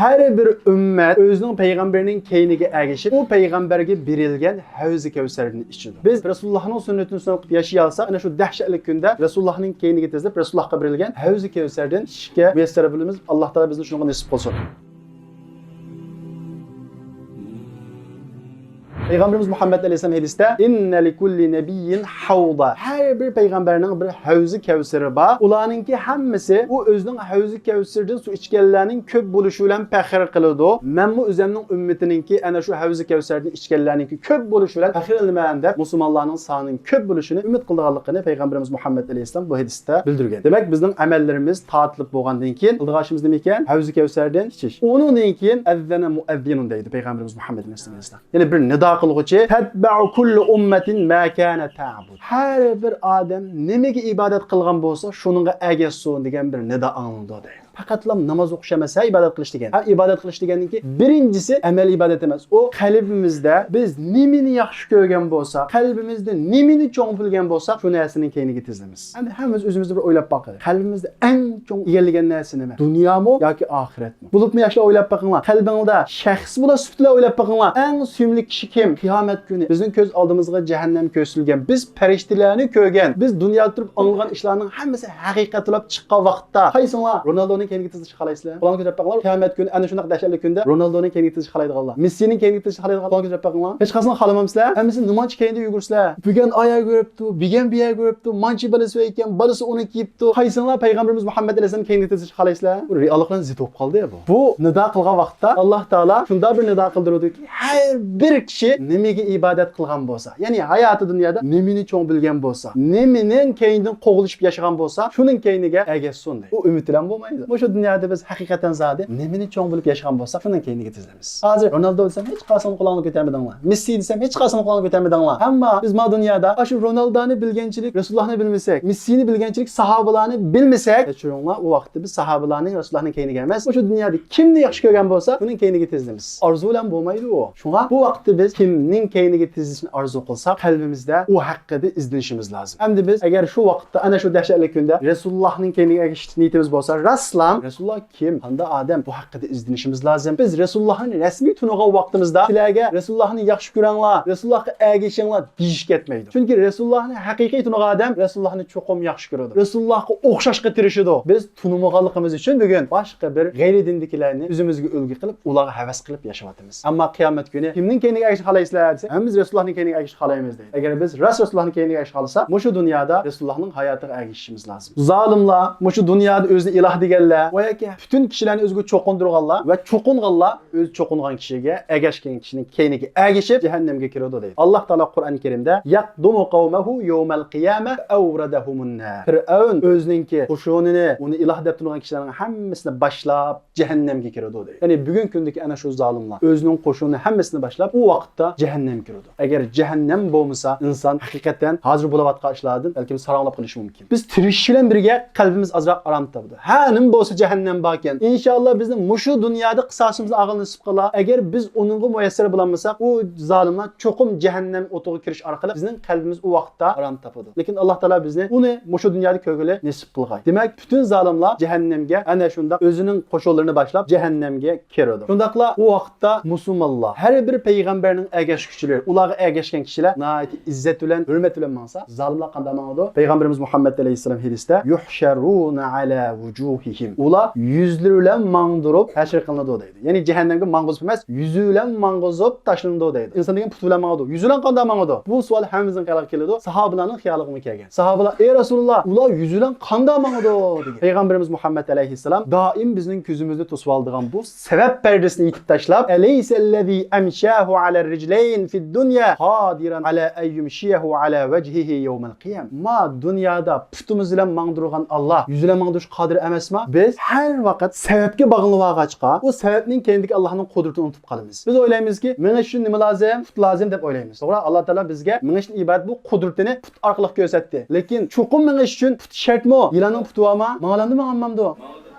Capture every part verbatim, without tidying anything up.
ھەر بىر ئۈممەت ئۆزىنىڭ پەيغەمبىرىنىڭ كەينىگە ئەگىشىپ، ئۇ پەيغەمبەرگە بېرىلگەن ھەۋزى كەۋسەردىن ئىچىدۇ. بىز رەسۇلۇللاھنىڭ سۈننىتىنى سۇنۇپ ياشىيالساق، ئەنە شۇ دەھشەتلىك كۈندە رەسۇلۇللاھنىڭ كەينىگە تىزىلىپ، رەسۇلۇللاھقا بېرىلگەن ھەۋزى كەۋسەردىن ئىچىشكە مۇيەسسەر بولىمىز. ئاللاھ تائالا بىزنى شۇنىڭغا نېسىپ قىلسۇن. پەيغەمبىرىمىز مۇھەممەد ئەلەيھىسسالام ھەدىستە، «ئىننە لىكۇللى نەبىييىن ھەۋزا.» ھەر بىر پەيغەمبەرنىڭ بىر ھەۋزى كەۋسىرى بار. ئۇلارنىڭكى ھەممىسى ئۇ ئۆزىنىڭ ھەۋزى كەۋسىرىدىن سۇ ئىچكەنلەرنىڭ كۆپ بولۇشى بىلەن پەخىر قىلىدۇ. مەنمۇ ئۆزۈمنىڭ ئۈممىتىنىڭكى ئەنە شۇ ھەۋزى كەۋسەردىن ئىچكەنلەرنىڭكى كۆپ بولۇشى بىلەن پەخىرلىنىمەن دەپ، مۇسۇلمانلارنىڭ سانىنىڭ كۆپ بولۇشىنى ئۈمىد قىلىدىغانلىقىنى پەيغەمبىرىمىز مۇھەممەد ئەلەيھىسسالام بۇ ھەدىستە بىلدۈرگەن. دېمەك، بىزنىڭ ئەمەللىرىمىز تارتىلىپ بولغاندىن كېيىن، قىلىدىغان ئىشىمىز نېمە ئىكەن؟ ھەۋزى كەۋسەردىن ئىچىش. ئۇنىڭدىن كېيىن، «ئەززەنە مۇئەززىنۇن» دەيدۇ پەيغەمبىرىمىز مۇھەممەد ئەلەيھىسسالام. يەنى بىر نىدا قىلغۇچى، «تەتبەئۇ كۇللۇ ئۇممەتىن مە كانەت تەئبۇد.» ھەر بىر ئادەم نېمىگە ئىبادەت قىلغان بولسا، شۇنىڭغا ئەگەشسۇن دېگەن بىر نىدا ئاڭلىنىدۇ دەيدۇ. پەقەتلا ناماز ئوقۇش ئەمەس، ھە، ئىبادەت قىلىش دېگەن. ھە، ئىبادەت قىلىش دېگەننىڭكى بىرىنچىسى ئەمەل ئىبادەت ئەمەس. ئۇ قەلبىمىزدە بىز نېمىنى ياخشى كۆرگەن بولساق، قەلبىمىزدە نېمىنى چوڭ بىلگەن بولساق، شۇ نەرسىنىڭ كەينىگە تىزىلىمىز. ئەمدى ھەممىمىز ئۆزىمىزنى بىر ئويلاپ باقايلى. قەلبىمىزدە ئەڭ چوڭ ئىگىلىگەن نەرسە نېمە؟ دۇنيامۇ ياكى ئاخىرەتمۇ؟ بولۇپمۇ ياشلار ئويلاپ بېقىڭلار. قەلبىڭلاردا شەخس بولا سۈپىتىدە ئويلاپ بېقىڭلار. ئەڭ سۆيۈملۈك كىشى كىم؟ قىيامەت كۈنى بىزنىڭ كۆز ئالدىمىزغا جەھەننەم كۆرسىتىلگەن. بىز پەرىشتىلەرنى كۆرگەن. بىز دۇنيادا تۇرۇپ ئاڭلىغان ئىشلارنىڭ ھەممىسى ھەقىقەت بولۇپ چىققان ۋاقىتتا، قايسىڭلار رونالدونىڭ كەينىگە تىزىلىشنى خالايسىلەر؟ قولۇڭلارنى كۆتۈرۈپ بېقىڭلار. قىيامەت كۈنى ئەنە شۇنداق دەھشەتلىك كۈندە رونالدونىڭ كەينىگە تىزىلىشنى خالايدىغانلار، مېسسىنىڭ كەينىگە تىزىلىشنى خالايدىغانلار، قولۇڭلارنى كۆتۈرۈپ بېقىڭلار. ھېچقايسىڭلار خالىمامسىلەر؟ ھەممىسى نېمانچە كەينىدە يۈگۈرسىلەر؟ بۈگۈن ئايا كۆرۈپتۇ، بۈگۈن بىيا كۆرۈپتۇ، مانچە بالىسى بار ئىكەن، بالىسى ئۇنى كىيىپتۇ. قايسىڭلار پەيغەمبىرىمىز مۇھەممەد ئەلەيھىسسالام كەينىگە تىزىلىشنى خالايسىلەر؟ بۇ رېئاللىق بىلەن زىت بولۇپ قالدى بۇ. بۇ نىدا قىلغان ۋاقىتتا ئاللاھ تائالا شۇنداق بىر نىدا قىلدۇرىدۇكى، ھەر بىر كىشى نېمىگە ئىبادەت قىلغان بولسا، يەنى ھاياتى دۇنيادا نېمىنى چوڭ بىلگەن بولسا، نېمىنىڭ كەينىدىن قوغلىشىپ ياشىغان بولسا، شۇنىڭ كەينىگە ئەگەشسۇن دەيدۇ. ئۇ ئۈمىد بىلەن بولمايدۇ. مۇشۇ دۇنيادا بىز ھەقىقەتەن زادى نېمىنى چوڭ بىلىپ ياشىغان بولساق، شۇنىڭ كەينىگە تىزىلىمىز. ھازىر رونالدو دېسەم، ھېچقايسىڭلار قولۇڭلارنى كۆتەرمىدىڭلار. مېسسى دېسەم، ھېچقايسىڭلار قولۇڭلارنى كۆتەرمىدىڭلار. ئەمما بىز ما دۇنيادا ئاشۇ رونالدونى بىلگەنچىلىك رەسۇلۇللاھنى بىلمىسەك، مېسسىنى بىلگەنچىلىك ساھابىلارنى بىلمىسەك، كەچۈرۈڭلار، ئۇ ۋاقىتتا بىز ساھابىلارنىڭ، رەسۇلۇللاھنىڭ كەينىگە ئەمەس، مۇشۇ دۇنيادا كىمنى ياخشى كۆرگەن بولسا، شۇنىڭ كەينىگە تىزىلىمىز. ئارزۇ بىلەن بولمايدۇ ئۇ. شۇڭا بۇ ۋاقىتتا بىز كىمنىڭ كەينىگە تىزىلىشنى ئارزۇ قىلساق، قەلبىمىزدە ئۇ ھەققىدە ئىزدىنىشىمىز لازىم. ئەمدى بىز ئەگەر شۇ ۋاقىتتا، ئەنە شۇ دەھشەتلىك كۈندە رەسۇلۇللاھنىڭ كەينىگە ئەگىشىش نىيىتىمىز بولسا، راستلا رەسۇلۇللاھ كىم؟ قانداق ئادەم؟ بۇ ھەققىدە ئىزدىنىشىمىز لازىم. بىز رەسۇلۇللاھنى رەسمىي تونۇغان ۋاقتىمىزدا سىلەرگە رەسۇلۇللاھنى ياخشى كۆرۈڭلار، رەسۇلۇللاھقا ئەگىشىڭلار دېيىش كەتمەيدۇ. چۈنكى رەسۇلۇللاھنى ھەقىقىي تونۇغان ئادەم رەسۇلۇللاھنى چوقۇم ياخشى كۆرىدۇ. رەسۇلۇللاھقا ئوخشاشقا تىرىشىدۇ. بىز تونۇمىغانلىقىمىز ئۈچۈن بۈگۈن باشقا بىر غەيرىي دىندىكىلەرنى ئۆزىمىزگە ئۈلگە قىلىپ، ئۇلارغا ھەۋەس قىلىپ ياشاۋاتىمىز. ئەمما قىيامەت كۈنى كىمنىڭ كەينىگە ئەگىشىپ قالايسىلەر دېسە، ھەممىمىز رەسۇلۇللاھنىڭ كەينىگە ئەگىشىپ قالايمىز دەيدۇ. ئەگەر بىز راست رەسۇلۇللاھنىڭ كەينىگە ئەگىشىپ قالساق، مۇشۇ دۇنيادا رەسۇلۇللاھنىڭ ھاياتىغا ئەگىشىشىمىز لازىم. زالىملار، مۇشۇ دۇنيادا ئۆزىنى ئىلاھ دېگەنلەر ۋە ياكى پۈتۈن كىشىلەرنى ئۆزىگە چوقۇندۇرغانلار ۋە چوقۇنغانلار ئۆزى چوقۇنغان كىشىگە ئەگەشكەن كىشىنىڭ كەينىگە ئەگىشىپ جەھەننەمگە كىرىدۇ دەيدۇ. ئاللاھ تائالا قۇرئان كەرىمدە، «يقدم قومه يوم القيامة فأوردهم النار.» پىرئەۋن ئۆزىنىڭكى قوشۇنىنى، ئۇنى ئىلاھ دەپ تۇرغان كىشىلەرنىڭ ھەممىسىنى باشلاپ جەھەننەمگە كىرىدۇ دەيدۇ. يەنى بۈگۈنكى كۈندىكى ئەنە شۇ زالىملار ئۆزىنىڭ قوشۇنى ھەممىسىنى باشلاپ ئۇ ۋاقىتتا جەھەننەمگە كىرىدۇ. ئەگەر جەھەننەم بولمىسا، ئىنسان ھەقىقەتەن ھازىر بولۇۋاتقان ئىشلاردىن بەلكىم ساراڭلاپ قېلىشى مۇمكىن. بىز تىرىشىش بىلەن بىرگە قەلبىمىز ئازراق ئارام تاپىدۇ. ھە، نېمە بولسا جەھەننەم باركەن. ئىنشائاللا بىزنىڭ مۇشۇ دۇنيادا قىساسىمىزنى ئالغىلى نېسىپ قىلار. ئەگەر بىز ئۇنىڭغا مۇيەسسەر بولالمىساق، ئۇ زالىملار چوقۇم جەھەننەم ئوتىغا كىرىش ئارقىلىق بىزنىڭ قەلبىمىز ئۇ ۋاقىتتا ئارام تاپىدۇ. لېكىن ئاللاھ تائالا بىزنى ئۇنى مۇشۇ دۇنيادا كۆرگىلى نېسىپ قىلغاي. دېمەك، پۈتۈن زالىملار جەھەننەمگە ئەنە شۇنداق ئۆزىنىڭ قوشۇنلىرىنى باشلاپ جەھەننەمگە كىرىدۇ. شۇنداقلا ئۇ ۋاقىتتا مۇسۇلمانلار، ھەر بىر پەيغەمبەرنىڭ ئەگەشكۈچىلىرى، ئۇلارغا ئەگەشكەن كىشىلەر ناھايىتى ئىززەت بىلەن، ھۆرمەت بىلەن ماڭسا، زالىملار قانداق ماڭىدۇ؟ پەيغەمبىرىمىز مۇھەممەد ئەلەيھىسسالام ھەدىستە، «يحشرون على وجوههم.» ئۇلار يۈزلىرى بىلەن ماڭدۇرۇپ ھەشر قىلىنىدۇ دەيدۇ. يەنى جەھەننەمگە ماڭغۇزۇپ ئەمەس، يۈزى بىلەن ماڭغۇزۇپ تاشلىنىدۇ دەيدۇ. ئىنسان دېگەن پۇتى بىلەن ماڭىدۇ. يۈزى بىلەن قانداق ماڭىدۇ؟ بۇ سوئال ھەممىمىزنىڭ خىيالىغا كېلىدۇ. ساھابىلارنىڭ خىيالىغىمۇ كەلگەن. ساھابىلار، «ئەي رەسۇلۇللاھ، ئۇلار يۈزى بىلەن قانداق ماڭىدۇ؟» دېگەن. پەيغەمبىرىمىز مۇھەممەد ئەلەيھىسسالام دائىم بىزنىڭ كۆزىمىزنى توسۇۋالىدىغان بۇ سەۋەب پەردىسىنى يېپىپ تاشلاپ، «أليس الذي أمشاه على الرجلين في الدنيا قادرا على أن يمشيه على وجهه يوم القيامة.» ما دۇنيادا پۇتىمىز بىلەن ماڭدۇرغان ئاللاھ يۈزى بىلەن ماڭدۇرۇشقا قادىر ئەمەسما؟ بىز ھەر ۋاقىت سەۋەبكە باغلىنىۋالغاچقا، ئۇ سەۋەبنىڭ كەينىدىكى ئاللاھنىڭ قۇدرىتىنى ئۇنتۇپ قالىمىز. بىز ئويلايمىزكى، مېڭىش ئۈچۈن نېمە لازىم؟ پۇت لازىم دەپ ئويلايمىز. توغرا، ئاللاھ تائالا بىزگە مېڭىشتىن ئىبارەت بۇ قۇدرىتىنى پۇت ئارقىلىق كۆرسەتتى. لېكىن چوقۇم مېڭىش ئۈچۈن پۇت شەرتمۇ؟ يىلاننىڭ پۇتى بارما؟ ماڭىدۇ ماڭالمامدۇ؟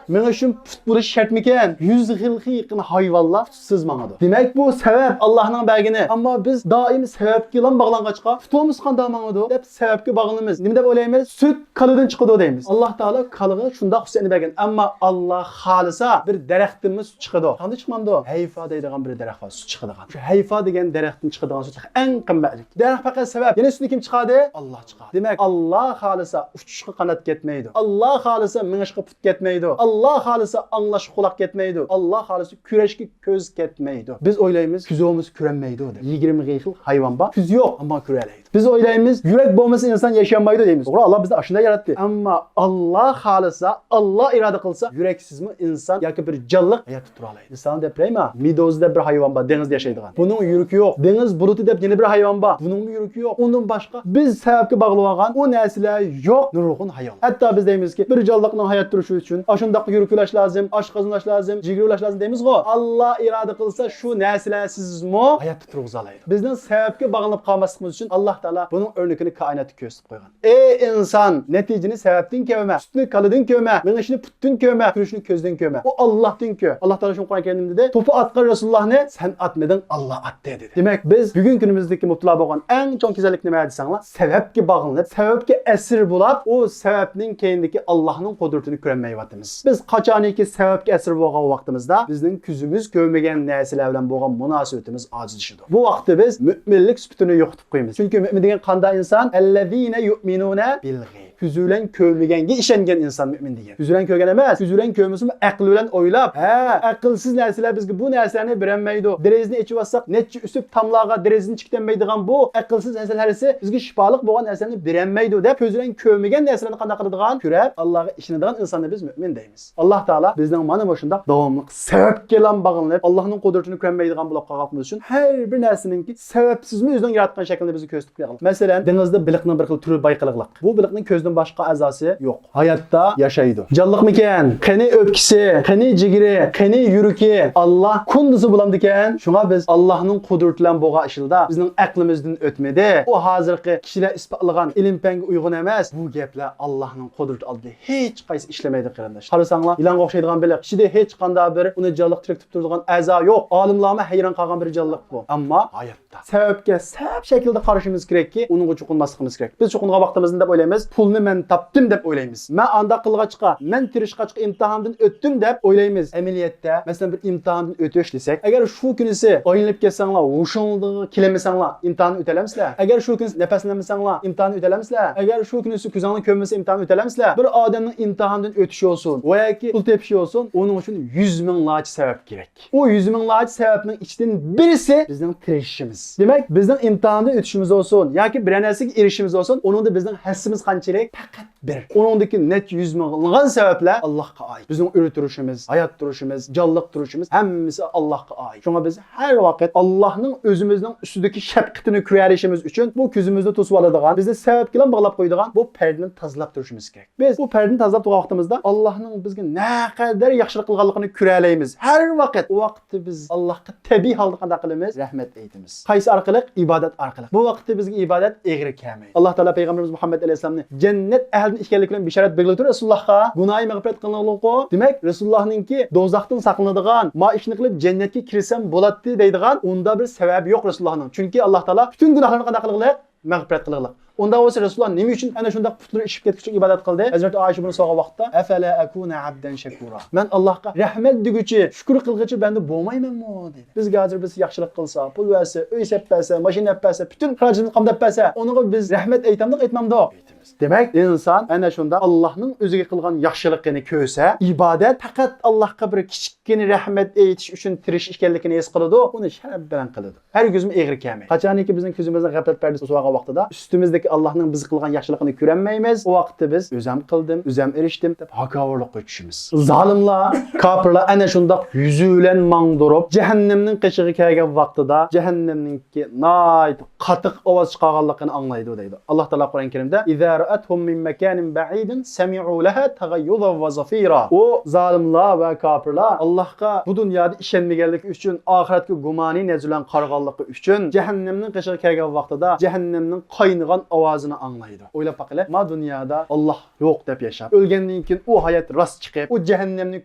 مېڭىشىم پۇت بولۇش شەرتمىكەن؟ يۈز خىلغا يېقىن ھايۋانلار پۇتسىز ماڭىدۇ. دېمەك، بۇ سەۋەب ئاللاھنىڭ بەرگىنى. ئەمما بىز دائىم سەۋەبكىلا باغلانغاچقا، پۇتىمىز قانداق ماڭىدۇ دەپ سەۋەبكە باغلىنىمىز. نېمە دەپ ئويلايمىز؟ سۈت كالىدىن چىقىدۇ دەيمىز. ئاللاھ تائالا كالىغا شۇنداق خۇسۇسىيەتنى بەرگەن. ئەمما ئاللاھ خالىسا بىر دەرەختىنمۇ سۈت چىقىدۇ. قانداق چىقمامدۇ؟ ھەيفا دەيدىغان بىر دەرەخ بار، سۈت چىقىدىغان. شۇ ھەيفا دېگەن دەرەختىن چىقىدىغان سۈت ئەڭ قىممەتلىك. دەرەخ پەقەت سەۋەب. يەنە سۈتنى كىم چىقاردى؟ ئاللاھ چىقاردى. دېمەك، ئاللاھ خالىسا ئۇچۇشقا قانات كەتمەيدۇ. ئاللاھ خالىسا مېڭىشقا پۇت كەتمەيدۇ. ئاللاھ خالىسا ئاڭلاشقا قۇلاق كەتمەيدۇ. ئاللاھ خالىسا كۆرۈشكە كۆز كەتمەيدۇ. بىز ئويلايمىز، كۆزى بولمىسا كۆرەلمەيدۇ دەپ. يىگىرمە خىل ھايۋان بار، كۆزى يوق، ئەمما كۆرەلەيدۇ. بىز ئويلايمىز، يۈرەك بولمىسا ئىنسان ياشىيالمايدۇ دەيمىز. توغرا، ئاللاھ بىزنى ئاشۇنداق ياراتتى. ئەمما ئاللاھ خالىسا، ئاللاھ ئىرادە قىلسا، يۈرەكسىزمۇ ئىنسان ياكى بىر جانلىق ھاياتتا تۇرالايدۇ. مىسالنى دەپ بېرەيمۇ؟ مېدۇزا دەپ بىر ھايۋان بار، دېڭىزدا ياشايدىغان. بۇنىڭ يۈرىكى يوق. دېڭىز بۇلۇتى دەپ يەنە بىر ھايۋان بار. بۇنىڭمۇ يۈرىكى يوق. ئۇندىن باشقا بىز سەۋەبكە باغلىۋالغان ئۇ نەرسىلەر يوق نۇرغۇن ھايۋان. ھەتتا بىز دەيمىزكى، بىر جانلىقنىڭ ھايات تۇرۇشى ئۈچۈن ئاشۇنداقلا يۈرەك ئۇلاش لازىم، ئاشقازان ئۇلاش لازىم، جىگەر ئۇلاش لازىم دەيمىزغۇ. ئاللاھ ئىرادە قىلسا، شۇ نەرسىلەرسىزمۇ ھاياتتا تۇرغۇزالايدۇ. بىزنىڭ سەۋەبكە باغلىنىپ قالماسلىقىمىز ئۈچۈن ئاللاھ تائالا بۇنىڭ ئۆرنىكىنى كائىناتتا كۆرسىتىپ قويغان. ئەي ئىنسان، نەتىجىنى سەۋەبتىن كۆرمە، سۈتنى كالىدىن كۆرمە، مېڭىشنى پۇتتىن كۆرمە، كۆرۈشنى كۆزدىن كۆرمە. ئۇ ئاللاھتىن كۆر. ئاللاھ تائالا شۇنى قۇرئان كەرىمدە دېدى، توپا ئاتقان رەسۇلۇللاھنى سەن ئاتمىدىڭ، ئاللاھ ئاتتى دېدى. دېمەك، بىز بۈگۈنكى كۈنىمىزدىكى مۇپتىلا بولغان ئەڭ چوڭ كېسەللىك نېمە دېسەڭلار، سەۋەبكە باغلىنىپ، سەۋەبكە ئەسىر بولاپ، ئۇ سەۋەبنىڭ كەينىدىكى ئاللاھنىڭ قۇدرىتىنى كۆرەلمەيۋاتىمىز. بىز قاچانكى سەۋەبكە ئەسىر بولغان ۋاقتىمىزدا بىزنىڭ كۆزىمىز كۆرمىگەن نەرسىلەر بىلەن بولغان مۇناسىۋىتىمىز ئاجىزلىشىدۇ. بۇ ۋاقىتتا بىز مۆمىنلىك سۈپىتىنى يوقىتىپ قويىمىز. چۈنكى مۆمىن دېگەن قانداق ئىنسان؟ الذين يؤمنون بالغيب. كۆزى بىلەن كۆرمىگەنگە ئىشەنگەن ئىنسان مۆمىن دېگەن. كۆزى بىلەن كۆرگەن ئەمەس، كۆزى بىلەن كۆرمىسىمۇ ئەقلى بىلەن ئويلاپ، ھە، ئەقىلسىز نەرسىلەر بىزگە بۇ نەرسىلەرنى بېرەلمەيدۇ. دېرىزىنى ئېچىۋاتساق، نەچچە ئۈسۈپ تاملارغا دېرىزىنى چىقىتەلمەيدىغان بۇ ئەقىلسىز نەرسىلەر ھەرىسى بىزگە شىپالىق بولغان نەرسىلەرنى بېرەلمەيدۇ دەپ، كۆزى بىلەن كۆرمىگەن نەرسىلەرنى قانداق قىلىدىغان؟ كۆرەپ، ئاللاھقا ئىشىنىدىغان ئىنساننى بىز مۆمىن دەيمىز. ئاللاھ تائالا بىزنىڭ مانا مۇشۇنداق داۋاملىق سەۋەبكىلا باغلىنىپ، ئاللاھنىڭ قۇدرىتىنى كۆرەلمەيدىغان بولۇپ قالغانلىقىمىز ئۈچۈن ھەر بىر نەرسىنىڭكى سەۋەبسىزمۇ ئۆزىنىڭ ياراتقان شەكلىنى بىزگە كۆرسىتىپ قويغان. مەسىلەن، دېڭىزدا بېلىقنىڭ بىر خىل تۈرى بايقىلىقلىق. بۇ بېلىقنىڭ كۆزدىن باشقا ئەزاسى يوق. ھاياتتا ياشايدۇ. جانلىقمىكەن؟ قېنى ئۆپكىسى، قېنى جىگىرى، قېنى يۈرىكى؟ ئاللاھ كۈندىسى بولامدىكەن؟ شۇڭا بىز ئاللاھنىڭ قۇدرىتى بىلەن بولغان ئىشلاردا بىزنىڭ ئەقلىمىزدىن ئۆتمىدى. ئۇ ھازىرقى كىشىلەر ئىسپاتلىغان ئىلىم-پەنگە ئۇيغۇن ئەمەس. بۇ گەپلەر ئاللاھنىڭ قۇدرىتى ئالدىدا ھېچقايسى ئىشلىمەيدۇ، قېرىنداش. قارىساڭلار، يىلانغا ئوخشايدىغان بېلىق. ئىچىدە ھېچقانداق بىر ئۇنى جانلىق تىرىكتۈرۈپ تۇرىدىغان ئەزا يوق. ئالىملارمۇ ھەيران قالغان بىر جانلىق بۇ. ئەمما ھاياتتا سەۋەبكە سەۋەب شەكلىدە قارىشىمىز كېرەككى، ئۇنىڭغا چوقۇنماسلىقىمىز كېرەك. بىز چوقۇنغان ۋاقتىمىزدا دەپ ئويلايمىز، پۇلنى مەن تاپتىم دەپ ئويلايمىز. مەن ئانداق قىلغاچقا، مەن تىرىشقاچقا ئىمتىھاندىن ئۆتتۈم دەپ ئويلايمىز. ئەمەلىيەتتە، مەسىلەن، بىر ئىمتىھاندىن ئۆتۈش دېسەك، ئەگەر شۇ كۈنىسى ئايلىنىپ كەتسەڭلار، ھوشۇڭلارغا كېلەلمىسەڭلار، ئىمتىھاندىن ئۆتەلەمسىلەر؟ ئەگەر شۇ كۈنىسى نەپەسلەنمىسەڭلار، ئىمتىھاندىن ئۆتەلەمسىلەر؟ ئەگەر شۇ كۈنىسى كۆزۈڭلار كۆرمىسە، ئىمتىھاندىن ئۆتەلەمسىلەر؟ بىر ئادەمنىڭ ئىمتىھاندىن ئۆتۈشى بولسۇن ۋە ياكى پۇل تېپىشى بولسۇن، ئۇنىڭ ئۈچۈن يۈز مىڭلارچە سەۋەب كېرەك. ئۇ يۈز مىڭلارچە سەۋەبنىڭ ئىچىدىن بىرسى بىزنىڭ تىرىشىشىمىز. دېمەك، بىزنىڭ ئىمتىھاندىن ئۆتۈشىمىز بولسۇن ياكى بىرەر نەرسىگە ئېرىشىشىمىز بولسۇن، ئۇنىڭدا بىزنىڭ ھەسسىمىز قانچىلىك؟ پەقەت بىر. ئۇنىڭدىكى نەچچە يۈز مىڭلىغان سەۋەبلەر ئاللاھقا ئائىت. بىزنىڭ ئۆلە تۇرۇشىمىز، ھايات تۇرۇشىمىز، جانلىق تۇرۇشىمىز، ھەممىسى ئاللاھقا ئائىت. شۇڭا بىز ھەر ۋاقىت ئاللاھنىڭ ئۆزىمىزنىڭ ئۈستىدىكى شەپقىتىنى كۆرەلىشىمىز ئۈچۈن بۇ كۆزىمىزنى توسۇۋالىدىغان، بىزنى سەۋەبكىلا باغلاپ قويىدىغان بۇ پەردىنى تازىلاپ تۇرۇشىمىز كېرەك. بىز بۇ پەردىنى تازىلاپ تۇرغان ۋاقتىمىزدا ئاللاھنىڭ بىزگە نەقەدەر ياخشىلىق قىلغانلىقىنى كۆرەلەيمىز. ھەر ۋاقىت، ئۇ ۋاقىتتا بىز ئاللاھقا تەبىئىي ھالدا قانداق قىلىمىز؟ رەھمەت ئېيتىمىز. قايسى ئارقىلىق؟ ئىبادەت ئارقىلىق. بۇ ۋاقىتتا بىزگە ئىبادەت ئېغىر كەلمەيدۇ. ئاللاھ تائالا پەيغەمبىرىمىز مۇھەممەد ئەلەيھىسسالامنى جەننەت ئەھلىدىن ئىكەنلىكى بىلەن بېشارەت بېرىلىدۇ رەسۇلۇللاھقا. گۇناھى مەغپىرەت قىلىنغانلىقى. دېمەك، رەسۇلۇللاھنىڭكى دوزاختىن ساقلىنىدىغان، ما ئىشنى قىلىپ جەننەتكە كىرسەم بولاتتى دەيدىغان ئۇنداق بىر سەۋەبى يوق رەسۇلۇللاھنىڭ. چۈنكى ئاللاھ تائالا پۈتۈن گۇناھلارنى قانداق قىلغىلىق؟ مەغپىرەت قىلغىلىق. ئۇنداق بولسا رەسۇلۇللاھ نېمە ئۈچۈن ئەنە شۇنداق پۇتلىرى ئىششىپ كەتكۈچە ئىبادەت قىلدى؟ ھەزرىتى ئائىشە بۇنى سورىغان ۋاقىتتا، ئەفەلا ئەكۇنە ئەبدەن شەكۇرا. مەن ئاللاھقا رەھمەت دېگۈچى، شۈكۈر قىلغۇچى بەندە بولمايمەنمۇ؟ دېدى. بىزگە ھازىر بىرسى ياخشىلىق قىلسا، پۇل بەرسە، ئۆي سېلىپ بەرسە، ماشىنا ئېلىپ بەرسە، پۈتۈن خىراجىتىمنى قامداپ بەرسە، ئۇنىڭغا بىز رەھمەت ئېيتامدۇق، ئېيتمامدۇق؟ دېمەك، ئىنسان ئەنە شۇنداق ئاللاھنىڭ ئۆزىگە قىلغان ياخشىلىقىنى كۆرسە، ئىبادەت پەقەت ئاللاھقا بىر كىچىككىنە رەھمەت ئېيتىش ئۈچۈن تىرىشىش ئىكەنلىكىنى ھېس قىلىدۇ، ئۇنى شەرەپ بىلەن قىلىدۇ. ھەرگىزمۇ ئېغىر كەلمەيدۇ. قاچانكى بىزنىڭ كۆزىمىزنىڭ غەپلەت پەردىسى توسۇۋالغان ۋاقتىدا، ئۈستىمىزدىكى ئاللاھنىڭ بىز قىلغان ياخشىلىقىنى كۆرەلمەيمىز، ئۇ ۋاقىتتا بىز ئۆزەم قىلدىم، ئۆزەم ئېرىشتىم دەپ ھاكاۋۇرلۇققا چۈشىمىز. زالىملار، كاپىرلار ئەنە شۇنداق يۈزى بىلەن ماڭدۇرۇپ، جەھەننەمنىڭ قېشىغا كەلگەن ۋاقتىدا، جەھەننەمنىڭكى ناھايىتى قاتتىق ئاۋاز چىقارغانلىقىنى ئاڭلايدۇ دەيدۇ. ئاللاھ تائالا قۇرئان كەرىمدە، إذا رأتهم من مكان بعيد سمعوا لها تغيظا وزفيرا. ئۇ زالىملار ۋە كاپىرلار ئاللاھقا بۇ دۇنيادا ئىشەنمىگەنلىكى ئۈچۈن، ئاخىرەتكە گۇمانىي نەزەر بىلەن قارىغانلىقى ئۈچۈن، جەھەننەمنىڭ قېشىغا كەلگەن ۋاقتىدا جەھەننەمنىڭ قاينىغان ئاۋازىنى ئاڭلايدۇ. ئويلاپ باقىلى، ما دۇنيادا ئاللاھ يوق دەپ ياشاپ، ئۆلگەندىن كېيىن ئۇ ھايات راست چىقىپ، ئۇ جەھەننەمنى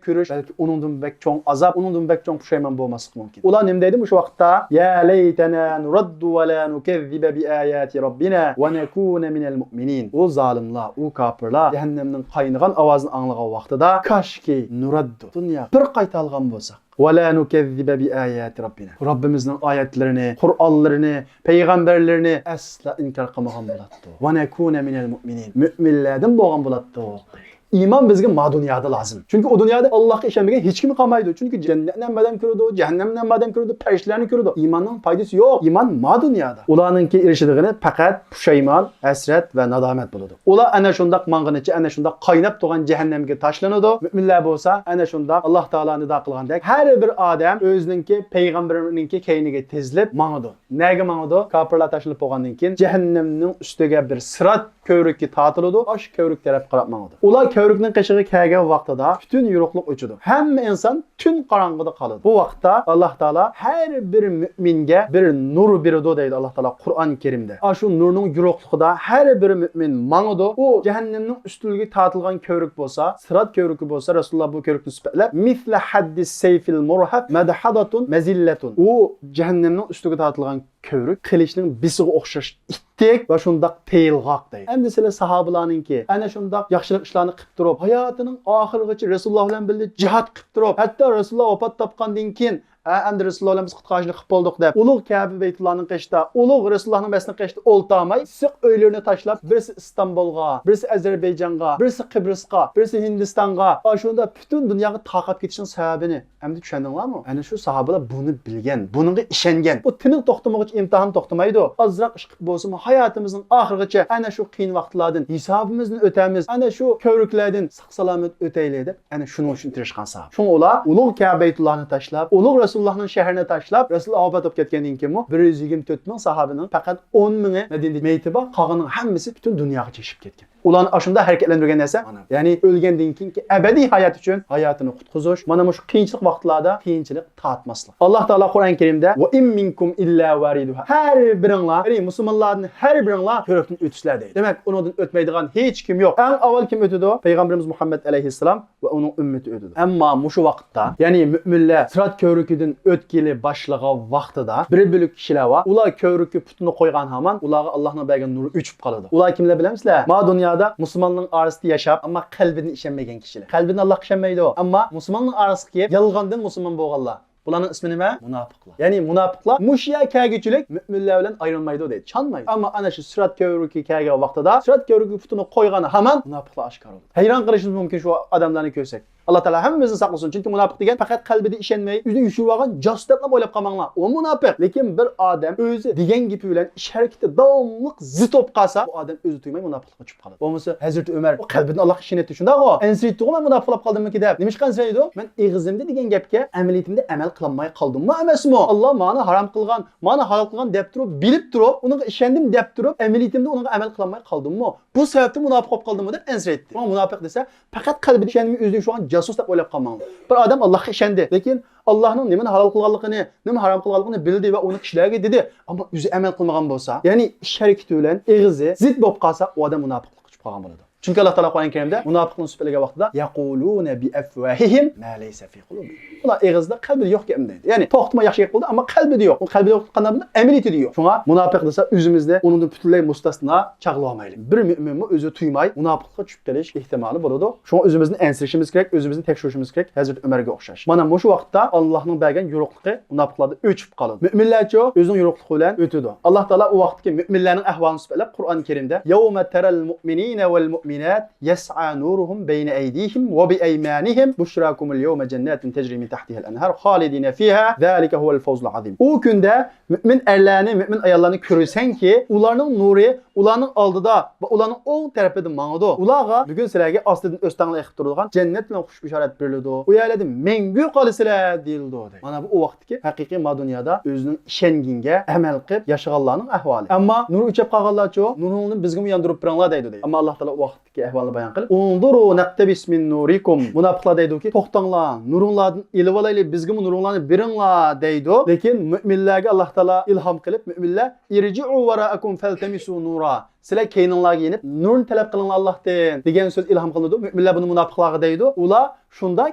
كۆرۈش بەلكى ئۇنىڭدىن بەك چوڭ ئازاب، ئۇنىڭدىن بەك چوڭ پۇشايمان بولماسلىقى مۇمكىن. ئۇلار نېمە دەيدۇ مۇشۇ ۋاقىتتا؟ يا لەيتەنا نۇرەددۇ ۋە لا نۇكەززىبە بىئاياتى رەببىنا ۋە نەكۇنە مىنەل مۇئمىنىن. ئۇ زالىملار، ئۇ كاپىرلار جەھەننەمنىڭ قاينىغان ئاۋازىنى ئاڭلىغان ۋاقتىدا، كاشكى نۇرەددۇ، دۇنياغا بىر قايتالغان بولساق. ۋە لا نۇكەززىبە بىئاياتى رەببىنا. رەببىمىزنىڭ ئايەتلىرىنى، قۇرئانلىرىنى، پەيغەمبەرلىرىنى ئەسلا ئىنكار قىلمىغان بولاتتۇق. ۋە نەكۇنە مىنەل مۇئمىنىن. مۆمىنلەردىن بولغان بولاتتۇق. ئىمان بىزگە ما دۇنيادا لازىم. چۈنكى ئۇ دۇنيادا ئاللاھقا ئىشەنمىگەن ھېچكىم قالمايدۇ. چۈنكى جەننەتنى ھەممە ئادەم كۆرىدۇ، جەھەننەمنى ھەممە ئادەم كۆرىدۇ، پەرىشتىلەرنى كۆرىدۇ. ئىماننىڭ پايدىسى يوق. ئىمان ما دۇنيادا. ئۇلارنىڭكى ئېرىشىدىغىنى پەقەت پۇشايمان، ھەسرەت ۋە نادامەت بولىدۇ. ئۇلار ئەنە شۇنداق ماڭغىنىچە ئەنە شۇنداق قايناپ تۇرغان جەھەننەمگە تاشلىنىدۇ. مۆمىنلەر بولسا ئەنە شۇنداق ئاللاھ تائالا نىدا قىلغاندەك ھەر بىر ئادەم ئۆزىنىڭكى پەيغەمبىرىنىڭكى كەينىگە تىزىلىپ ماڭىدۇ. نەگە ماڭىدۇ؟ كاپىرلار تاشلىنىپ بولغاندىن كېيىن جەھەننەمنىڭ ئۈستىگە بىر سىرات كۆۋرۈكى تارتىلىدۇ. ئاشۇ كۆۋرۈك تەرەپ قاراپ ماڭىدۇ. ئۇلار كۆۋرۈكنىڭ قېشىغا كەلگەن ۋاقتىدا پۈتۈن يورۇقلۇق ئۆچىدۇ. ھەممە ئىنسان تۈن قاراڭغۇدا قالىدۇ. بۇ ۋاقىتتا ئاللاھ تائالا ھەر بىر مۆمىنگە بىر نۇر بېرىدۇ دەيدۇ ئاللاھ تائالا قۇرئان كەرىمدە. ئاشۇ نۇرنىڭ يورۇقلۇقىدا ھەر بىر مۆمىن ماڭىدۇ. ئۇ جەھەننەمنىڭ ئۈستىلىگە تارتىلغان كۆۋرۈك بولسا، سىرات كۆۋرۈكى بولسا، رەسۇلۇللاھ بۇ كۆۋرۈكنى سۈپەتلەپ، مىسلە ھەددىس سەيفىل مۇرھەف مەدھەدەتۇن مەزىللەتۇن. ئۇ جەھەننەمنىڭ ئۈستىگە تارتىلغان كۆۋرۈك قىلىچنىڭ بىسىغا ئوخشاش ئىتتىك ۋە شۇنداق تېيىلغاق دەيدۇ. ئەمدى سىلەر ساھابىلارنىڭكى ئەنە شۇنداق ياخشىلىق ئىشلارنى قىپ تۇرۇپ، ھاياتىنىڭ ئاخىرىغىچە رەسۇلۇللاھ بىلەن بىللە جىھاد قىپ تۇرۇپ، ھەتتا رەسۇلۇللاھ ۋاپات تاپقاندىن كېيىن، ئە، ئەمدى رەسۇلۇللاھ بىلەن بىز قۇتقارچىلىق قىپ بولدۇق دەپ، ئۇلۇغ كەبە بەيتۇللاھنىڭ قېشىدا، ئۇلۇغ رەسۇلۇللاھنىڭ مەسچىتىنىڭ قېشىدا ئولتۇرماي، ئىسسىق ئۆيلىرىنى تاشلاپ، بىرسى ئىستانبۇلغا، بىرسى ئەزەربەيجانغا، بىرسى قىبرىسقا، بىرسى ھىندىستانغا، ئاشۇنداق پۈتۈن دۇنياغا تارقاپ كېتىشنىڭ سەۋەبىنى ئەمدى چۈشەندىڭلارمۇ؟ ئەنە شۇ ساھابىلار بۇنى بىلگەن، بۇنىڭغا ئىشەنگەن. بۇ تىنىڭ توختىمىغۇچە ئىمتىھان توختىمايدۇ. ئازراق ئىش قىپ بولسىمۇ، ھاياتىمىزنىڭ ئاخىرىغىچە ئەنە شۇ قىيىن ۋاقىتلاردىن ھېسابىمىزنى ئۆتەيمىز، ئەنە شۇ كۆۋرۈكلەردىن ساق-سالامەت ئۆتەيلى دەپ، ئەنە شۇنىڭ ئۈچۈن تىرىشقان ساھابە. شۇڭا ئۇلار ئۇلۇغ كەبەيتۇللاھنى تاشلاپ، ئۇلۇغ رەسۇلۇللاھنىڭ شەھىرىنى تاشلاپ، رەسۇلۇللاھ ۋاپات بولۇپ كەتكەندىن كېيىنمۇ بىر يۈز يىگىرمە تۆت مىڭ ساھابىنىڭ پەقەت ئون مىڭى مەدىنىدە مېيىتى بار، قالغىنىنىڭ ھەممىسى پۈتۈن دۇنياغا چېچىپ كەتكەن. ئۇلارنى ئاشۇنداق ھەرىكەتلەندۈرگەن نەرسە مانا. يەنى ئۆلگەندىن كېيىنكى ئەبەدىي ھايات ئۈچۈن ھاياتىنى قۇتقۇزۇش، مانا مۇشۇ قىيىنچىلىق ۋاقىتلاردا قىيىنچىلىق تارتماسلىق. ئاللاھ تائالا قۇرئان كەرىمدە، «ۋە ئىن مىنكۇم ئىللا ۋارىدۇھا»، ھەر بىرىڭلار، يەنى مۇسۇلمانلاردىن ھەر بىرىڭلار كۆۋرۈكتىن ئۆتىسىلەر دەيدۇ. دېمەك، ئۇنىڭدىن ئۆتمەيدىغان ھېچكىم يوق. ئەڭ ئاۋۋال كىم ئۆتىدۇ؟ پەيغەمبىرىمىز مۇھەممەد ئەلەيھىسسالام ۋە ئۇنىڭ ئۈممىتى ئۆتىدۇ. ئەمما مۇشۇ ۋاقىتتا، يەنى مۆمىنلەر سىرات كۆۋرۈكىدىن ئۆتكىلى باشلىغان ۋاقتىدا بىر بۆلەك كىشىلەر بار. ئۇلار كۆۋرۈككە پۇتىنى قويغان ھامان ئۇلارغا ئاللاھنىڭ بەرگەن نۇرى ئۆچۈپ قالىدۇ. ئۇلار كىملەر بىلەمسىلەر؟ ما دۇنيادا مۇسۇلماننىڭ ئارىسىدا ياشاپ، ئەمما قەلبىدىن ئىشەنمىگەن كىشىلەر. قەلبىدىن ئاللاھقا ئىشەنمەيدۇ، ئەمما مۇسۇلماننىڭ ئارىسىغا كىرىپ يالغاندىن مۇسۇلمان بولغانلار. بۇلارنىڭ ئىسمى نېمە؟ مۇناپىقلار. يەنى مۇناپىقلار مۇشۇ يەر كەلگۈچىلىك مۆمىنلەر بىلەن ئايرىلمايدۇ دەيدۇ. چانمايدۇ. ئەمما ئەنە شۇ سىرات كۆۋرۈكى كەلگەن ۋاقتىدا سىرات كۆۋرۈكىگە پۇتىنى قويغان ھامان مۇناپىقلار ئاشكارا بولىدۇ. ھەيران قېلىشىمىز مۇمكىن شۇ ئادەملەرنى كۆرسەك. ئاللاھ تائالا ھەممىمىزنى ساقلىسۇن. چۈنكى مۇناپىق دېگەن پەقەت قەلبىدە ئىشەنمەي، ئۆزىنى يوشۇرۇۋالغان جاسۇس دەپلا ئويلاپ قالماڭلار. ئۇ مۇناپىق. لېكىن بىر ئادەم ئۆزى دېگەن گېپى بىلەن ئىش ھەرىكىتى داۋاملىق زىت بولۇپ قالسا، بۇ ئادەم ئۆزى تۇيماي مۇناپىقلىققا چۈشۈپ قالىدۇ. بولمىسا ھەزرىتى ئۆمەر، ئۇ قەلبىدىن ئاللاھقا ئىشىنەتتى، شۇنداقغۇ؟ ئەنسىرەيتتىغۇ، مەن مۇناپىق بولاپ قالدىممىكىن دەپ. نېمىشقا ئەنسىرەيدۇ؟ مەن ئېغىزىمدا دېگەن گەپكە ئەمەلىيىتىمدە ئەمەل قىلالماي قالدىممۇ ئەمەسمۇ؟ ئاللاھ مانا ھارام قىلغان، مانا ھالال قىلغان دەپ تۇرۇپ، بىلىپ تۇرۇپ، ئۇنىڭغا ئىشەندىم دەپ تۇرۇپ، ئەمەلىيىتىمدە ئۇنىڭغا ئەمەل قىلالماي قالدىممۇ؟ بۇ سەۋەبتىن مۇناپىق بولۇپ قالدىممۇ دەپ ئەنسىرەيتتى. شۇڭا مۇناپىق دېسە، پەقەت قەلبىدە ئىشەنمەي، ئۆزىنى يوشۇرغان جاسۇس دەپ ئويلاپ قالماڭلار. بىر ئادەم ئاللاھقا ئىشەندى، لېكىن ئاللاھنىڭ نېمىنى ھالال قىلغانلىقىنى، نېمە ھارام قىلغانلىقىنى بىلدى ۋە ئۇنى كىشىلەرگە دېدى، ئەمما ئۆزى ئەمەل قىلمىغان بولسا، يەنى ئىش ھەرىكىتى بىلەن ئېغىزى زىت بولۇپ قالسا، ئۇ ئادەم مۇناپىقلىققا چۈشۈپ قالغان بولىدۇ. چۈنكى ئاللاھ تائالا قۇرئان كەرىمدە مۇناپىقنىڭ سۈپىتىگە ۋاقتىدا، يەقۇلۇنە بىئەفۋاھىھىم ما لەيسە فى قۇلۇبىھىم. ئۇلار ئېغىزدا، قەلبىدە يوق گەپنى دەيدۇ. يەنى توختىماي ياخشى گەپ قىلىدۇ، ئەمما قەلبىدە يوق. ئۇ قەلبىدە يوق قانداق بولىدۇ؟ ئەمەلىيىتىدە يوق. شۇڭا مۇناپىق دېسە ئۆزىمىزنى ئۇنىڭدىن پۈتۈنلەي مۇستەسنا چاغلىۋالمايلى. بىر مۆمىنمۇ ئۆزى تۇيماي مۇناپىقلىققا چۈشۈپ قېلىش ئېھتىمالى بولىدۇ. شۇڭا ئۆزىمىزنى ئەنسىرىشىمىز كېرەك، ئۆزىمىزنى تەكشۈرۈشىمىز كېرەك، ھەزرىتى ئۆمەرگە ئوخشاش. مانا مۇشۇ ۋاقىتتا ئاللاھنىڭ بەرگەن يورۇقلۇقى مۇناپىقلاردا ئۆچۈپ قالىدۇ. مۆمىنلەرچۇ ئۆزىنىڭ يورۇقلۇقى بىلەن ئۆتىدۇ. ئاللاھ تائالا ئۇ ۋاقىتتىكى مۆمىنلەرنىڭ ئەھۋالىنى سۈپەتلەپ قۇرئان كەرىمدە، يەۋمە تەرەل مۇئمىنىنە ۋەل مۇئمىنات يەسئا نۇرۇھۇم بەينە ئەيدىھىم ۋە بىئەيمانىھىم بۇشراكۇمۇل يەۋمە جەنناتۇن تەجرى مىن تەھتىھەل ئەنھار خالىدىنە فىھا زالىكە ھۇۋەل فەۋزۇل ئازىم. ئۇ كۈندە مۆمىن ئەرلەرنى، مۆمىن ئاياللارنى كۆرىسەنكى، ئۇلارنىڭ نۇرى ئۇلارنىڭ ئالدىدا ۋە ئۇلارنىڭ ئوڭ تەرىپىدە ماڭىدۇ. ئۇلارغا بۈگۈن سىلەرگە ئاستىدىن ئۆستەڭلەر ئېقىپ تۇرىدىغان جەننەت بىلەن خۇش بېشارەت بېرىلىدۇ. ئۇ يەرلەردە مەڭگۈ قالىسىلەر دېيىلىدۇ، دەيدۇ. مانا بۇ ئۇ ۋاقىتتىكى ھەقىقىي ما دۇنيادا ئۆزىنىڭ ئىشەنگىنىگە ئەمەل قىلىپ ياشىغانلارنىڭ ئەھۋالى. ئەمما نۇرى ئۆچۈپ قالغانلارچۇ؟ نۇرىڭلارنى بىزگىمۇ ياندۇرۇپ بېرىڭلار دەيدۇ، دەيدۇ. ئەمما ئاللاھ تائالا ئۇ ۋاقىت ئەھۋالنى بايان قىلىپ، ئۇنزۇرۇ نەقتەبىس مىن نۇرىكۇم. مۇناپىقلار دەيدۇكى، توختاڭلار، نۇرۇڭلاردىن ئېلىۋالايلى، بىزگىمۇ نۇرۇڭلارنى بېرىڭلار دەيدۇ. لېكىن مۆمىنلەرگە ئاللاھ تائالا ئىلھام قىلىپ، مۆمىنلەر، ئىرجىئۇ ۋارائەكۇم فەلتەمىسۇ نۇرا. سىلەر كەينىڭلارغا يېنىپ، نۇرنى تەلەپ قىلىڭلار ئاللاھتىن» دېگەن سۆز ئىلھام قىلىنىدۇ. مۆمىنلەر بۇنى مۇناپىقلارغا دەيدۇ. ئۇلار شۇنداق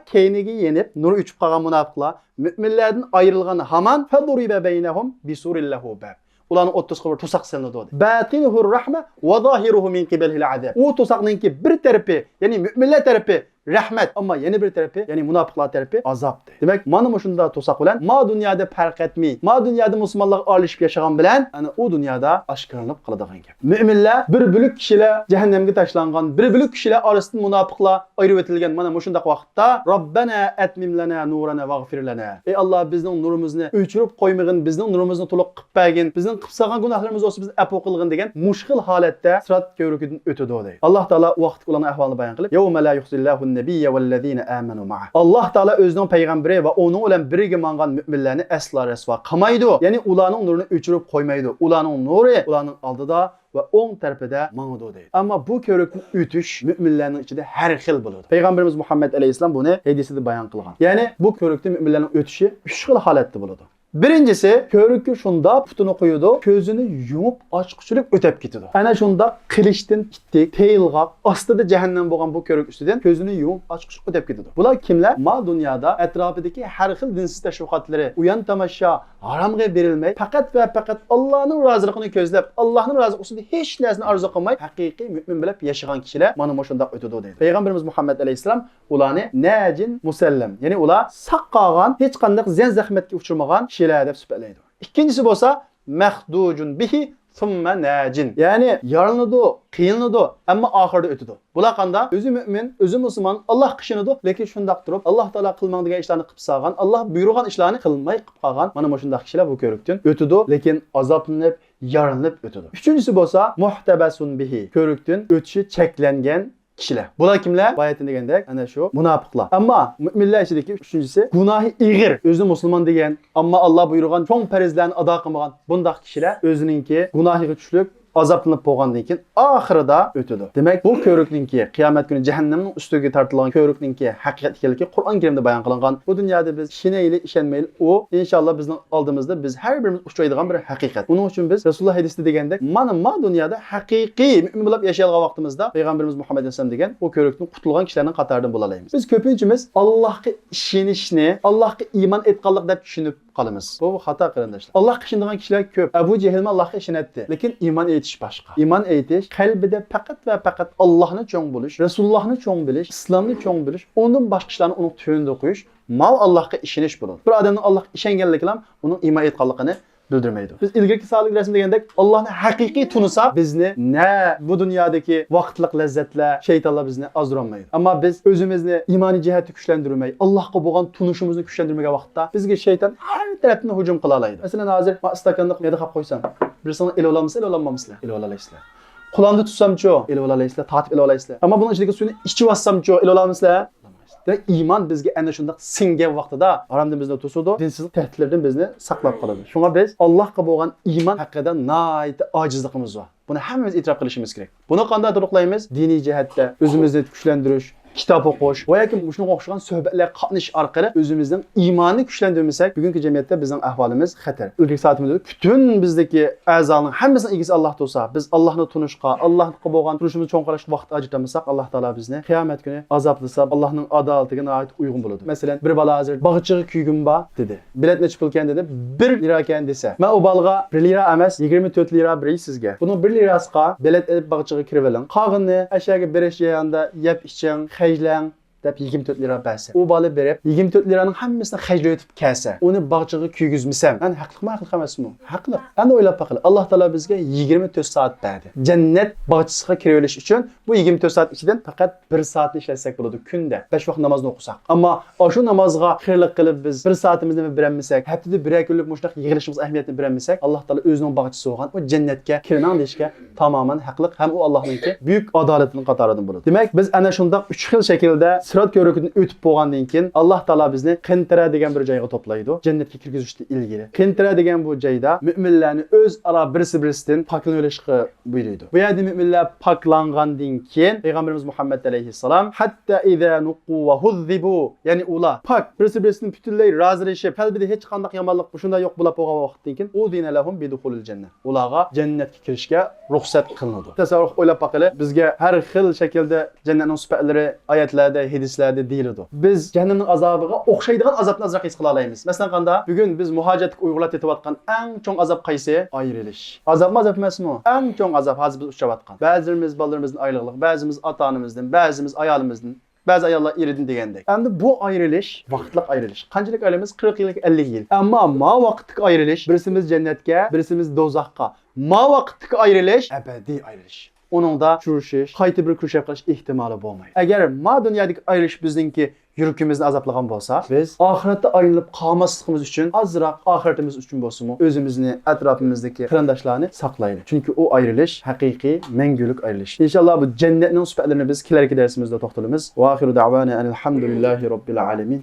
كەينىگە يېنىپ، نۇرى ئۆچۈپ قالغان مۇناپىقلار، مۆمىنلەردىن ئايرىلغان ھامان، فضرب بينهم بسور له باب. ئۇلارنىڭ ئوتتۇرىسىغا بىر توساق سېلىنىدۇ، دېدى. باطنه الرحمة وظاهره من قبله العذاب. ئۇ توساقنىڭكى بىر تەرىپى، يەنى مۆمىنلەر تەرىپى رەھمەت، ئەمما يەنە بىر تەرىپى، يەنى مۇناپىقلار تەرىپى ئازاب، دېدى. دېمەك، مانا مۇشۇنداق توساق بىلەن ما دۇنيادا پەرق ئەتمەي، ما دۇنيادا مۇسۇلمانلارغا ئارىلىشىپ ياشىغان بىلەن، ئەنە ئۇ دۇنيادا ئاشكارىلىنىپ قالىدىغان گەپ. مۆمىنلەر بىر بۆلەك كىشىلەر جەھەننەمگە تاشلانغان، بىر بۆلەك كىشىلەر ئارىسىدىن مۇناپىقلار ئايرىۋېتىلگەن مانا مۇشۇنداق ۋاقىتتا، ربنا أتمم لنا نورنا واغفر لنا. ئەي ئاللا، بىزنىڭ نۇرىمىزنى ئۆچۈرۈپ قويمىغىن، بىزنىڭ نۇرىمىزنى تولۇق قىلىپ بەرگىن، بىزنىڭ قىلىپ سالغان گۇناھلىرىمىز بولسا بىزنى ئەپۇ قىلغىن دېگەن مۇشۇ خىل ھالەتتە سىرات كۆۋرۈكىدىن ئۆتىدۇ، دەيدۇ. ئاللا تائالا ئۇ ۋاقىتتىكى ئۇلارنىڭ ئەھۋالىنى بايان قىلىپ، يوم لا يخزي الله النبي والذين آمنوا معه. ئاللا تائالا ئۆزىنىڭ پەيغەمبىرى ۋە ئۇنىڭ بىلەن بىرگە ماڭغان مۆمىنلەرنى ئەسلا رەسۋا قىلمايدۇ. يەنى ئۇلارنىڭ نۇرىنى ئۆچۈرۈپ قويمايدۇ. ئۇلارنىڭ نۇرى ئۇلارنىڭ ئالدىدا ۋە ئوڭ تەرىپىدە ماڭىدۇ، دەيدۇ. ئەمما بۇ كۆۋرۈكتىن ئۆتۈش مۆمىنلەرنىڭ ئىچىدە ھەر خىل بولىدۇ. پەيغەمبىرىمىز مۇھەممەد ئەلەيھىسسالام بۇنى ھەدىسىدە بايان قىلغان. يەنى بۇ كۆۋرۈكتىن مۆمىنلەرنىڭ ئۆتۈشى ئۈچ خىل ھالەتتە بولىدۇ. بىرىنچىسى، كۆۋرۈككە شۇنداق پۇتىنى قويىدۇ، كۆزىنى يۇمۇپ ئاچقۇچىلىق ئۆتەپ كېتىدۇ. ئەنە شۇنداق قىلىچتىن ئىتتىك، تېيىلغاق، ئاستىدا جەھەننەم بولغان بۇ كۆۋرۈك ئۈستىدىن كۆزىنى يۇمۇپ ئاچقۇچىلىق ئۆتەپ كېتىدۇ. بۇلار كىملەر؟ ما دۇنيادا ئەتراپىدىكى ھەر خىل دىنسىز تەشۋىقاتلىرى، ئۇيان تاماشا، ھارامغا بېرىلمەي، پەقەت ۋە پەقەت ئاللانىڭ رازىلىقىنى كۆزلەپ، ئاللانىڭ رازىلىقى ئۈستىدە ھېچ نەرسىنى ئارزۇ قىلماي، ھەقىقىي مۆمىن بولۇپ ياشىغان كىشىلەر مانا مۇشۇنداق ئۆتىدۇ، دەيدۇ. پەيغەمبىرىمىز مۇھەممەد ئەلەيھىسسالام ئۇلارنى ناجين مۇسەللەم، يەنى ئۇلار ساق قالغان، ھېچقانداق زىيان زەخمەتكە ئۇچرىمىغان كىشىلەر دەپ سۈپەتلەيدۇ. ئىككىنچىسى بولسا، مەخدۇجۇن بىھى ثم ناجين. يەنى يارىلىنىدۇ، قىينىلىدۇ، ئەمما ئاخىرىدا ئۆتىدۇ. بۇلار قانداق؟ ئۆزى مۆمىن، ئۆزى مۇسۇلمان، ئاللاھقا ئىشىنىدۇ، لېكىن شۇنداق تۇرۇپ، ئاللاھ تائالا قىلماڭ دېگەن ئىشلارنى قىلىپ سالغان، ئاللاھ بۇيرۇغان ئىشلارنى قىلماي قىلىپ قالغان، مانا مۇشۇنداق كىشىلەر بۇ كۆۋرۈكتىن ئۆتىدۇ، لېكىن ئازابلىنىپ، يارىلىنىپ ئۆتىدۇ. ئۈچىنچىسى بولسا، مۇھتەبەسۇن بىھى، كۆۋرۈكتىن ئۆتۈشى چەكلەنگەن كىشىلەر. بۇلار كىملەر؟ باياتىن دېگەندەك، ئەنە شۇ مۇناپىقلار. ئەمما مۆمىنلەر ئىچىدىكى ئۈچىنچىسى، گۇناھى ئېغىر، ئۆزىنى مۇسۇلمان دېگەن، ئەمما ئاللا بۇيرۇغان چوڭ پەرزلەرنى ئادا قىلمىغان بۇنداق كىشىلەر ئۆزىنىڭكى گۇناھىغا چۈشۈپ، ئازابلىنىپ بولغاندىن كېيىن ئاخىرىدا ئۆتىدۇ. دېمەك، بۇ كۆۋرۈكنىڭكى قىيامەت كۈنى جەھەننەمنىڭ ئۈستىگە تارتىلغان كۆۋرۈكنىڭكى ھەقىقەت ئىكەنلىكى قۇرئان كەرىمدە بايان قىلىنغان. بۇ دۇنيادا بىز ئىشىنەيلى، ئىشەنمەيلى، ئۇ ئىنشاللا بىزنىڭ ئالدىمىزدا، بىز ھەر بىرىمىز ئۇچرايدىغان بىر ھەقىقەت. ئۇنىڭ ئۈچۈن بىز رەسۇلۇللا ھەدىستە دېگەندەك، مانا ما دۇنيادا ھەقىقىي مۆمىن بولۇپ ياشايدىغان ۋاقتىمىزدا پەيغەمبىرىمىز مۇھەممەد ئەلەيھىسسالام دېگەن ئۇ كۆۋرۈكتىن قۇتۇلغان كىشىلەرنىڭ قاتارىدىن بولالايمىز. بىز كۆپىنچىمىز ئاللاھقا ئىشىنىشنى، ئاللاھقا ئىمان ئېيتقانلىق دەپ چۈشىنىپ قالىمىز. بۇ خاتا، قېرىنداشلار. ئاللاھقا ئىشىنىدىغان كىشىلەر كۆپ. ئەبۇ جەھىلمۇ ئاللاھقا ئىشىنەتتى. لېكىن ئىمان ئېيتىش باشقا. ئىمان ئېيتىش قەلبىدە پەقەت ۋە پەقەت ئاللاھنى چوڭ بىلىش، رەسۇلۇللاھنى چوڭ بىلىش، ئىسلامنى چوڭ بىلىش، ئۇنىڭدىن باشقا ئىشلارنى ئۇنىڭ تۆۋىنىدە قويۇش، ماۋۇ ئاللاھقا ئىشىنىش بولىدۇ. بىر ئادەمنىڭ ئاللاھقا ئىشەنگەنلىكىلا ئۇنىڭ ئىمان ئېيتقانلىقىنى بىلدۈرمەيدۇ. بىز ئىلگىرىكى سائەتلىك دەرسىمىزدە دېگەندەك، ئاللاھنى ھەقىقىي تونۇساق، بىزنى نە بۇ دۇنيادىكى ۋاقىتلىق لەززەتلەر، شەيتانلار بىزنى ئازدۇرالمايدۇ. ئەمما بىز ئۆزىمىزنى ئىمانىي جەھەتتە كۈچلەندۈرمەي، ئاللاھقا بولغان تونۇشىمىزنى كۈچلەندۈرمىگەن ۋاقىتتا، بىزگە شەيتان ھەر تەرەپتىن ھۇجۇم قىلالايدۇ. مەسىلەن، ھازىر ما ئىستاكاننى يەردە قاپ قويسام، بىرسىڭلار ئېلىۋالامسىلەر، ئېلىۋالمامسىلەر؟ ئېلىۋالالمايسىلەر. قولامدا تۇتسامچۇ؟ ئېلىۋالالايسىلەر، تارتىپ ئېلىۋالايسىلەر. ئەمما بۇنىڭ ئىچىدىكى سۇنى ئىچىۋاتسامچۇ؟ ئېلىۋالامسىلەر؟ دېمەك، ئىمان بىزگە ئەنە شۇنداق سىڭگەن ۋاقتىدا ھارامدىن بىزنى توسىدۇ، دىنسىزلىق تەھدىتلىرىدىن بىزنى ساقلاپ قالىدۇ. شۇڭا بىز ئاللاھقا بولغان ئىمان ھەققىدە ناھايىتى ئاجىزلىقىمىز بار. بۇنى ھەممىمىز ئېتىراپ قىلىشىمىز كېرەك. بۇنى قانداق تولۇقلايمىز؟ دىنىي جەھەتتە ئۆزىمىزنى كۈچلەندۈرۈش، كىتاب ئوقۇش ۋە ياكى مۇشۇنىڭغا ئوخشىغان سۆھبەتلەرگە قاتنىشىش ئارقىلىق ئۆزىمىزنىڭ ئىمانىنى كۈچلەندۈرمىسەك، بۈگۈنكى جەمئىيەتتە بىزنىڭ ئەھۋالىمىز خەتەر. ئىلگىرىكى سائىتىمىزدە پۈتۈن بىزدىكى ئەزانىڭ ھەممىسىنىڭ ئىگىسى ئاللاھ تۇرسا، بىز ئاللاھنى تونۇشقا، ئاللاھقا بولغان تونۇشىمىزنى چوڭقۇرلاشقا ۋاقىت ئاجرىتالمىساق، ئاللاھ تائالا بىزنى قىيامەت كۈنى ئازابلىسا، ئاللاھنىڭ ئادالىتىگە ناھايىتى ئۇيغۇن بولىدۇ. مەسىلەن، بىر بالا ھازىر باغچىغا كىرگۈم بار دېدى. بېلەت نەچچە پۇلكەن دېدى. بىر لىراكەن دېسە، مەن ئۇ بالىغا بىر لىرا ئەمەس، يىگىرمە تۆت لىرا بېرەي سىزگە. بۇنىڭ بىر لىراسىغا بېلەت ئېلىپ باغچىغا كىرىۋېلىڭ. قالغىنىنى ئەشەگە بېرىش جايىدا يەپ ئىچىڭ، خەجلەڭ، دەپ يىگىرمە تۆت لىرا بەرسە، ئۇ بالا بېرىپ، يىگىرمە تۆت لىرانىڭ ھەممىسىنى خەجلىۋېتىپ كەلسە، ئۇنى باغچىغا كىرگۈزمىسەم، مەن ھەقلىقمۇ، ھەقلىق ئەمەسمۇ؟ ھەقلىق. ئەمدى ئويلاپ باقىلى، ئاللاھ تائالا بىزگە يىگىرمە تۆت سائەت بەردى. جەننەت باغچىسىغا كىرىۋېلىش ئۈچۈن بۇ يىگىرمە تۆت سائەت ئىچىدىن پەقەت بىر سائەتنى ئىشلەتسەك بولىدۇ، كۈندە بەش ۋاق نامازنى ئوقۇساق. ئەمما ئاشۇ نامازغا خىرلىق قىلىپ، بىز بىر سائىتىمىزنى بېرەلمىسەك، ھەپتىدە بىرەر كۈنلۈك مۇشۇنداق يىغىلىشىمىزغا ئەھمىيەتنى بېرەلمىسەك، ئاللاھ تائالا ئۆزىنىڭ باغچىسى بولغان ئۇ جەننەتكە كىرمەڭ دېيىشكە تامامەن ھەقلىق ھەم ئۇ ئاللاھنىڭكى بۈيۈك ئادالىتىنىڭ قاتارىدىن بولىدۇ. دېمەك، بىز ئەنە شۇنداق ئۈچ خىل شەكىلدە سىرات كۆۋرۈكىدىن ئۆتۈپ بولغاندىن كېيىن، ئاللاھ تائالا بىزنى قىنتىرە دېگەن بىر جايغا توپلايدۇ، جەننەتكە كىرگۈزۈشتىن ئىلگىرى. قىنتىرە دېگەن بۇ جايدا مۆمىنلەرنى ئۆزئارا بىرسى-بىرسىدىن پاكلىنىۋېلىشقا بۇيرۇيدۇ. بۇ يەردە مۆمىنلەر پاكلانغاندىن كېيىن، پەيغەمبىرىمىز مۇھەممەد ئەلەيھىسسالام، «حتى إذا نقوا وهذبوا»، يەنى ئۇلار پاك، بىرسى-بىرسىدىن پۈتۈنلەي رازىلىشىپ، قەلبىدە ھېچقانداق يامانلىق شۇنداق يوق بولاپ بولغان ۋاقىتتىن كېيىن، «أذن لهم بدخول الجنة»، ئۇلارغا جەننەتكە كىرىشكە رۇخسەت قىلىنىدۇ. تەسەۋۋۇر ئويلاپ باقىلى، بىزگە ھەر خىل شەكىلدە جەننەتنىڭ سۈپەتلىرى ئايەتلەردە، ھەدىسلەردە دېيىلىدۇ. بىز جەھەننەمنىڭ ئازابىغا ئوخشايدىغان ئازابنى ئازراق ھېس قىلالايمىز. مەسىلەن، قاندا؟ بۈگۈن بىز مۇھاجىرەتتىكى ئۇيغۇرلار تېتىۋاتقان ئەڭ چوڭ ئازاب قايسى؟ ئايرىلىش. ئازابمۇ ئازاب ئەمەسمۇ؟ ئەڭ چوڭ ئازاب ھازىر بىز ئۇچراۋاتقان. بەزىلىرىمىز بالىلىرىمىزدىن ئايرىلغانلىق، بەزىمىز ئاتا-ئانىمىزدىن، بەزىمىز ئايالىمىزدىن، بەزى ئاياللار ئېرىدىن دېگەندەك. ئەمدى بۇ ئايرىلىش ۋاقىتلىق ئايرىلىش. قانچىلىك ئايرىلىمىز؟ قىرىق يىل، ئەللىك يىل. ئەمما ما ۋاقىتتىكى ئايرىلىش، بىرسىمىز جەننەتكە، بىرسىمىز دوزاخقا. ما ۋاقىتتىكى ئايرىلىش ئەبەدىي ئايرىلىش. ئۇنىڭدا ئۇچرىشىش، قايتا بىر كۆرۈشۈپ قېلىش ئېھتىمالى بولمايدۇ. ئەگەر ما دۇنيادىكى ئايرىلىش بىزنىڭكى يۈرىكىمىزنى ئازابلىغان بولسا، بىز ئاخىرەتتە ئايرىلىپ قالماسلىقىمىز ئۈچۈن ئازراق ئاخىرىتىمىز ئۈچۈن بولسىمۇ ئۆزىمىزنى، ئەتراپىمىزدىكى قېرىنداشلارنى ساقلايلى. چۈنكى ئۇ ئايرىلىش ھەقىقىي مەڭگۈلۈك ئايرىلىش. ئىنشاللا بۇ جەننەتنىڭ سۈپەتلىرىنى بىز كېلەركى دەرسىمىزدە توختىلىمىز. وآخر دعوانا أن الحمد لله رب العالمين.